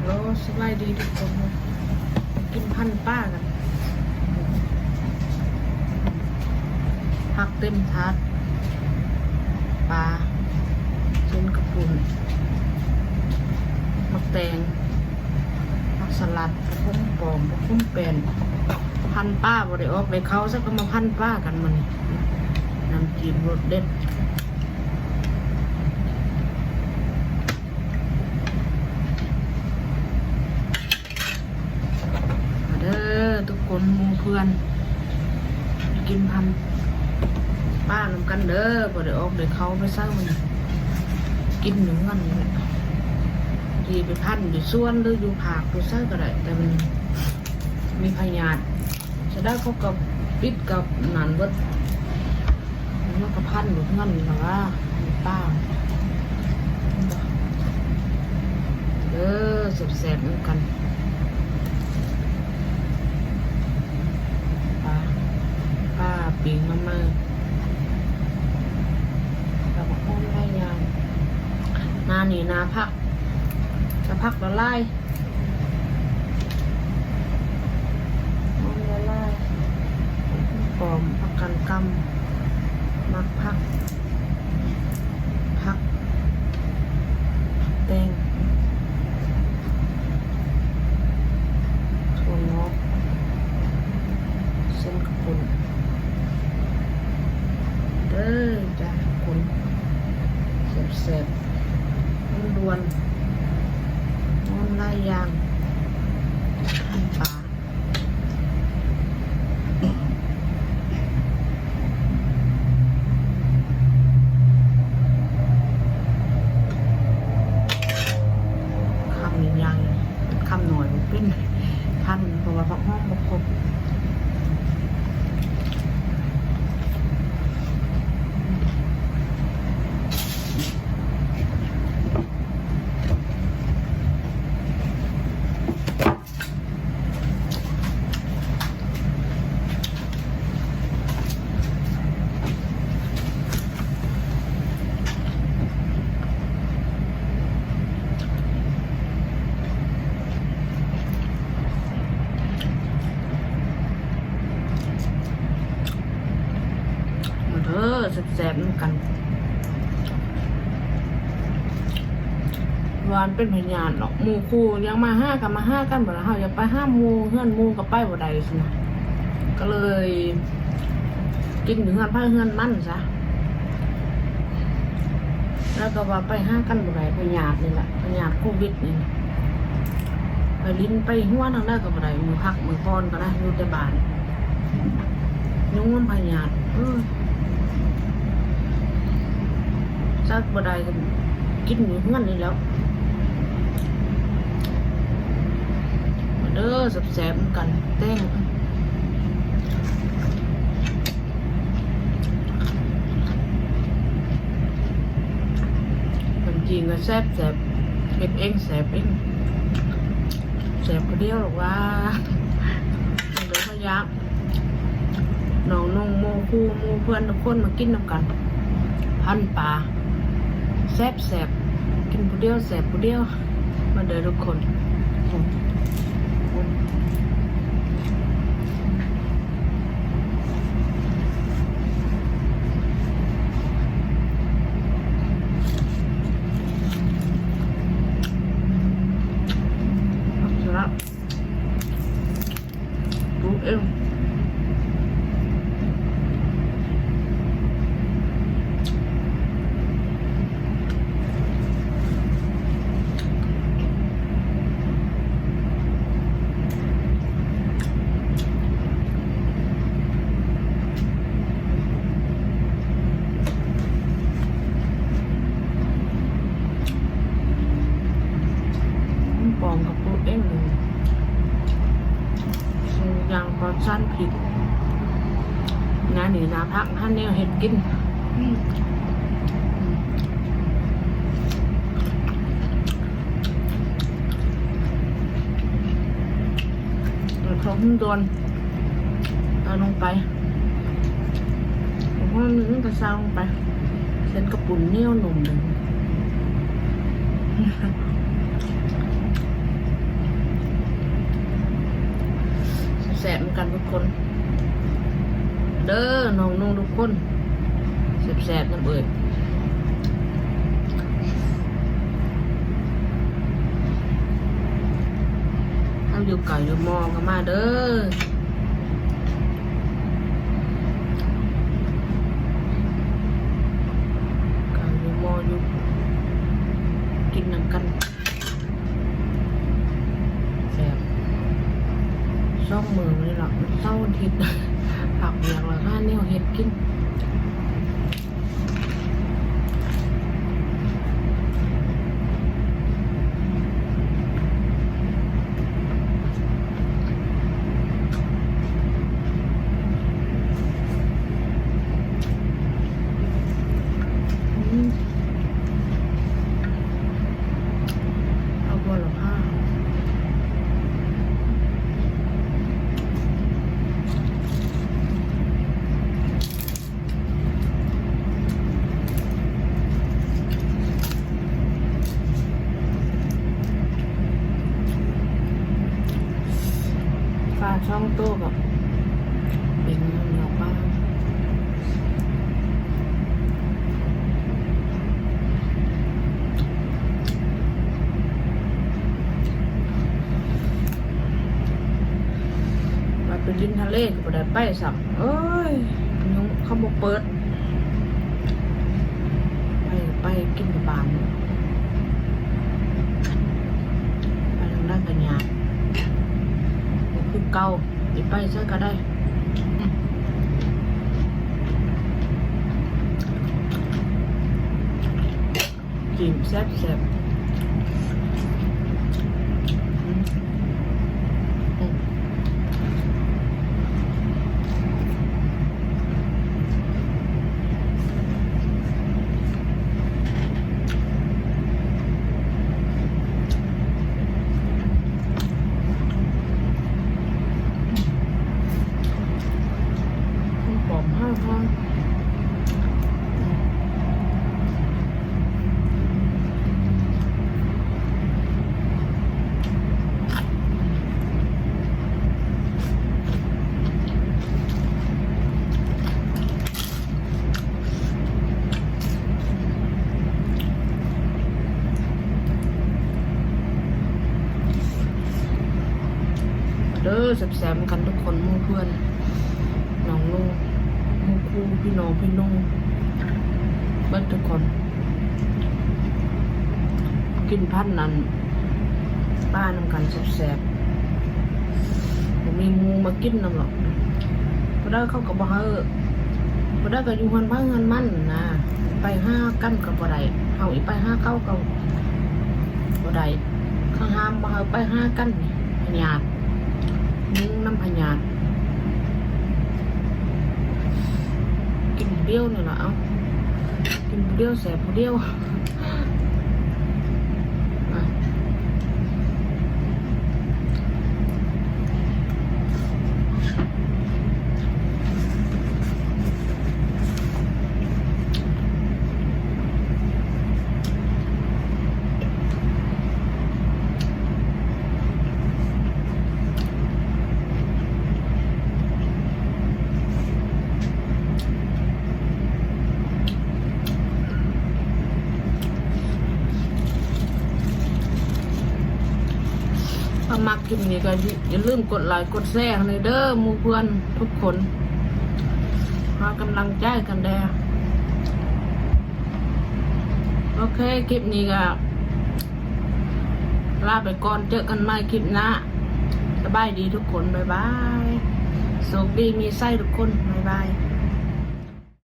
ໂອ້ ສະບາຍດີທຸກຄົນ ກິນພັນປາກັນ ຜັກເຕັມຖາດ ປາ ເສັ້ນກະປຸ້ນ ໝາກແຕງ ຜັກສະຫຼັດ ຜັກໂຂມປ້ອມ ຜັກໂຂມແປ້ນ ພັນປາບໍ່ໄດ້ອອກໄດ້ເຂົ້າ ຊະກໍມາພັນປາກັນມື້ນີ້ ນ້ຳຈີນລົດເດັດ. ມາເດີທຸກຄົນ ໝູ່ເພື່ອນ ກິນພັນປານຳກັນເດີ ບໍ່ໄດ້ອອກໄດ້ເຂົ້າໄປໃສມື້ນີ້ ກິນຢູ່ເຮືອນນີ້ແຫຼະ ຊິໄປພັນຢູ່ສວນ ຫຼື ຢູ່ພາກ ຢູ່ໃສກໍໄດ້ ແຕ່ມັນມີພະຍາດ ສະດາເຂົາກໍປິດກັບນັ້ນເບິດ. ມັນກໍພັນຢູ່ເຮືອນນີ້ລະວ່າ ມີປາ ເດີ ແຊບໆນຳກັນ ປາ ປາປີ້ງມາໃໝ່ ແລ້ວກໍຫອມຫຼາຍຢ່າງ ໜ້ານີ້ໜ້າຜັກ ແຕ່ຜັກລະຫຼາຍ ຫອມລະລາຍ ຫອມປ້ອມ ຜັກກັນກຳ ໝາກຜັກ ຜັກແຕງ ຖົ່ວງອກ ເສັ້ນກະປຸ້ນ ເດີຈ້າທຸກຄົນ ແຊບໆ ດ່ວນໆ ຫອມຫຼາຍຢ່າງ ພັນປາ ຄຳໃຫຍ່ໆ ຄຳນ້ອຍບໍ່ເປັນ ພັນ ເພາະວ່າຜັກຫອມບໍ່ຄົບ. ມາເດີ ແຊບໆນຳກັນ ວ່າມັນເປັນພະຍາດເນາະ ໝູ່ຄູ່ຢາກມາຫາກໍມາຫາກັນ ບໍ່ລະ ເຮົາຢາກໄປຫາໝູ່ ເຮືອນໝູ່ກໍໄປບໍ່ໄດ້ຊີ້ນະ ກໍເລີຍກິນຢູ່ເຮືອນໃຜເຮືອນມັນຊະ ແລ້ວກໍວ່າໄປຫາກັນບໍ່ໄດ້ ພະຍາດນີ້ລະ ພະຍາດໂຄວິດນີ້ ໄປຫຼິ້ນໄປຫົວທາງໃດກໍບໍ່ໄດ້ ມື້ພັກມື້ຜ່ອນກໍໄດ້ ຢູ່ແຕ່ບ້ານ ຍຸງນຳພະຍາດ ເອີ ຈັກບໍ່ໄດ້ກໍກິນຢູ່ເຮືອນນີ້ແຫຼ້ວ ມາເດີ ແຊບໆນຳກັນ ແຕ່ງ ຂະໜົມຈີນກໍແຊບໆ ເຮັດເອງແຊບເອງ ແຊບຜູ້ດຽວດອກວ່າ ເດີ ບໍ່ຢາກ ນ້ອງນຸ່ງ ໝູ່ຄູ່ ໝູ່ເພື່ອນທຸກຄົນມາກິນນຳກັນ ພັນປາ ແຊບໆ ກິນຜູ້ດຽວແຊບຜູ້ດຽວ ມາເດີທຸກຄົນ. ຜັກສະຫຼັດ ປູກເອງ ປອມກັບປູກເອງເລີຍ ສິ່ງຢ່າງປອດສານພິດ ໜ້ານີ້ໜ້າຜັກ ຫາແນວເຮັດກິນ ເອົາເຂົ້າຫຸ້ມດ່ວນ ເອົາລົງໄປ ເອົາຫອມໜຶ່ງກະຊາວລົງໄປ ເສັ້ນກະປຸ້ນໜຽວນຸ່ມເລີຍ. ກັນທຸກຄົນເດີ ນ້ອງນຸ່ງທຸກຄົນ ແຊບໆນຳເອີຍ. ເຮົາຢູ່ເກົ່າຢູ່ມໍກໍມາເດີ ເກົ່າຢູ່ມໍຢູ່ ກິນນຳກັນ. ແຊບ ສອງມື້ນີ້ລະ ເສົາອາທິດ ພັກວຽກລະຫາແນວເຮັດກິນ. ເອົາບໍ່ລະພາ ປາສອງໂຕກໍເປັນເນື້ອປາ. ວ່າໄປຫຼິ້ນທະເລກໍບໍ່ໄດ້ໄປຊ້ຳ ເອີຍ ຍຸງເຂົາບໍ່ເປີດ ໄປ ໄປກິນຢູ່ບ້ານ ໄປທາງໃດກໍຍາກ ບໍ່ຄືເກົ່າ ຊິໄປໃສກໍໄດ້. ຈີ່ມແຊບໆ ອືມ ອືມ ຫອມຫາກ. ເດີ ແຊບໆນຳກັນທຸກຄົນ ໝູ່ເພື່ອນ ນ້ອງນຸ່ງ ໝູ່ຄູ່ ພີ່ນ້ອງ ພີ່ນ້ອງ ເບິດທຸກຄົນ ກິນພັນອັນ ປານຳກັນແຊບໆ ບໍ່ມີໝູ່ມາກິນນຳດອກ. ຜູ້ໃດເຂົາກໍບໍ່ໃຫ້ ຜູ້ໃດກໍຢູ່ເຮືອນໃຜເຮືອນມັນນະ ໄປຫາກັນກໍບໍ່ໄດ້ ເຮົາອີກໄປຫາເຂົາກໍບໍ່ໄດ້ ເຂົາຫ້າມບໍ່ໃຫ້ໄປຫາກັນ ພະຍາດ ຍຸງນຳພະຍາດ. ກິນຜູ້ດຽວນີ້ລະ ເອົາ ກິນຜູ້ດຽວແຊບຜູ້ດຽວ. ຖ້າມັກຄລິບນີ້ກໍຢ່າລືມກົດໄລກົດແຊໃຫ້ແດ່ເດີ ໝູ່ເພື່ອນທຸກຄົນ ໃຫ້ກຳລັງໃຈກັນແດ່. ໂອເຄ ຄລິບນີ້ກໍລາໄປກ່ອນ ເຈີກັນໃໝ່ຄລິບໜ້າ. ສະບາຍດີທຸກຄົນ ບາຍບາຍ ໂຊກດີມີໄຊທຸກຄົນ ບາຍບາຍ.